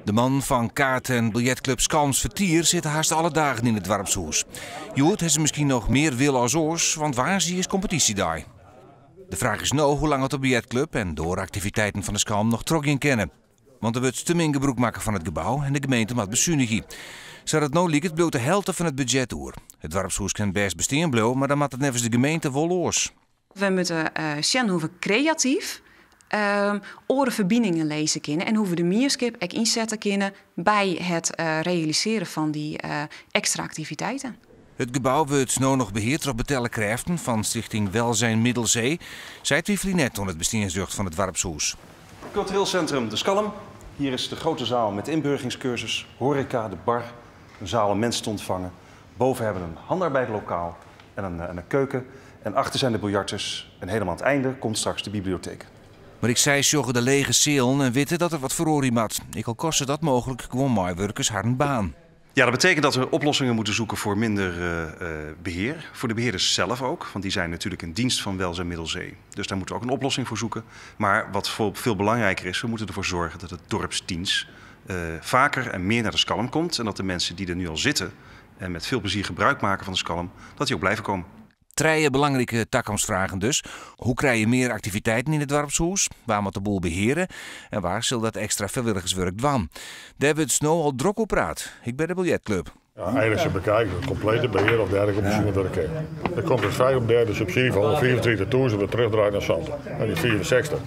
De mannen fan kaart en biljertklup Skalms Fertier sitte hast alle dagen yn it doarpshûs. Hjoed ha se miskien noch mear wille as oars, want woansdei is kompetysjedei. De fraach is no hoe lang oft de biljertklup en de oare aktiviteiten fan de Skalm noch trochgean kinne. Want der wurdt te min gebrûk makke fan it gebou en de gemeente moat besunigje. Sa't it no liket bliuwt de helte fan it budzjet oer. It doarpshûs kin bêst bestean bliuwe, mar dan moat it neffens de gemeente wol oars. We moatte sjen hoe't we kreatyf oare ferbiningen lizze kinne en hoe't we de mienskip ek ynsette kinne by it realisearjen fan dy ekstra aktiviteiten. It gebou wurdt no noch beheard troch betelle krêften fan Stichting Welzijn Middelsee. Sy twivelje net oan it besteansrjocht fan it doarpshûs. Cultureel Centrum De Skalm. Hier is de grote zaal met inburgeringscursus, horeca, de bar, een zaal om mensen te ontvangen. Boven hebben we een handarbeidlokaal en een keuken. En achter zijn de biljarters en helemaal aan het einde komt straks de bibliotheek. Mar ek sy sjogge de lege sealen en witte dat der wat feroarje moat. Ek al kostet dat mooglik guon meiwurkers harren baan. Ja, dat betekent dat we oplossingen moeten zoeken voor minder beheer. Voor de beheerders zelf ook, want die zijn natuurlijk in dienst van Welzijn Middelsee. Dus daar moeten we ook een oplossing voor zoeken. Maar wat veel belangrijker is, we moeten ervoor zorgen dat het dorpsdienst vaker en meer naar de Skalm komt. En dat de mensen die er nu al zitten en met veel plezier gebruik maken van de Skalm, dat die ook blijven komen. Trije belangrike takomstfragen dus. Hoe krije je mear aktiviteiten yn it doarpshûs? Wa moat de boel beheare? En wa sil dat ekstra frijwilligerswurk dwaan? Dêr wurdt no al drok oer praat, ek by de biljertklup. Ja, eigenlijk ze bekijken het complete beheer of dergelijke op de werken. Dan komt het feit op de subsidie van 135.000 weer terugdraait naar Zand. En die 64,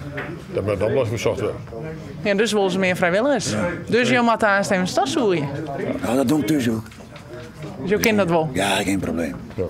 dat moet dan los bezocht worden. Ja, dus wolle se mear frijwilligers. Dus jo moatte aanst even stofsûgje. Ja, dat doch ik thús ek. Dus jo kinne dat wol? Ja, gjin probleem. Ja.